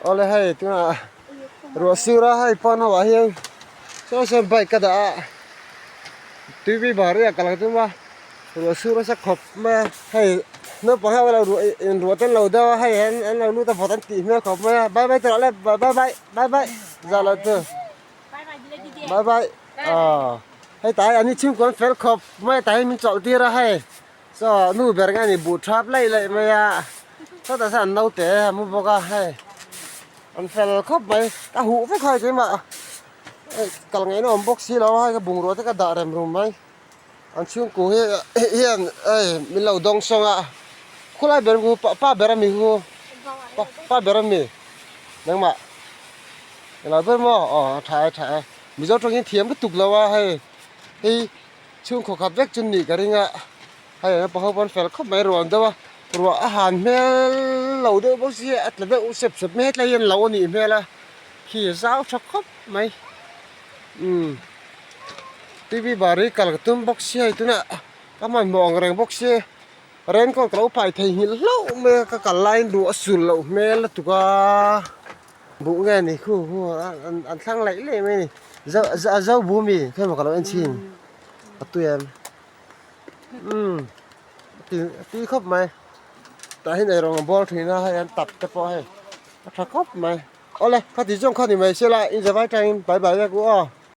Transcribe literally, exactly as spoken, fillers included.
Ole hai tuna ruwa sura hai pan hawa hai. So so bike ka da. Tui bi bari akal tu ma. Ruwa sura sa khop ma hai. No pa ha wala ruwa ruwa tan lo da hai han an lo nu ta photan ti me khop ma. Bye bye tara le bye bye bye bye. Jala tu. Bye bye. Ah. Hai tai ani chim kon fel khop ma tai min chol ti ra hai. So nu ber ngani bu thap lai lai maya. So ta san nau te mu boga hai. An fel khop mai ka hu fe khai te ma. Kal ngai no box si lo hai ka bung ro te ka da rem rum mai. An chung ku he he an ai mi lo dong song a. Khulai ber gu pa pa ber mi hu. Pa pa ber mi. Nang ma. La ber mo o thai thai. Mi jo thong thiam bu tuk lo wa hai. Hei, chung kho khat vek chun ni ka ring a. Hai, pa ho pon fel khop mai ruan da wa. Ruwa a han hmel lo de bo si a tle be u sep sep me tle yen lo ni hmel a. Khi zau thok khop mai. Hmm. Tui bi bari kal ka tum box si hai tuna. Ka man mong reng box si. Rain coat ka lo pai thei hi lo me ka ka line du a sul lo hmel tu ka. Bu nge ni khu khu an an thlang lai le me ni. Za za za bu mi khe ma ka lo en chin. Atu em. Hmm. Ti ti khop mai. Ta hin ai rong bol thina hai an tap te po hai. Tha khop mai. Ole ka ti jong kha ni mai se la in the right time bye bye ku o.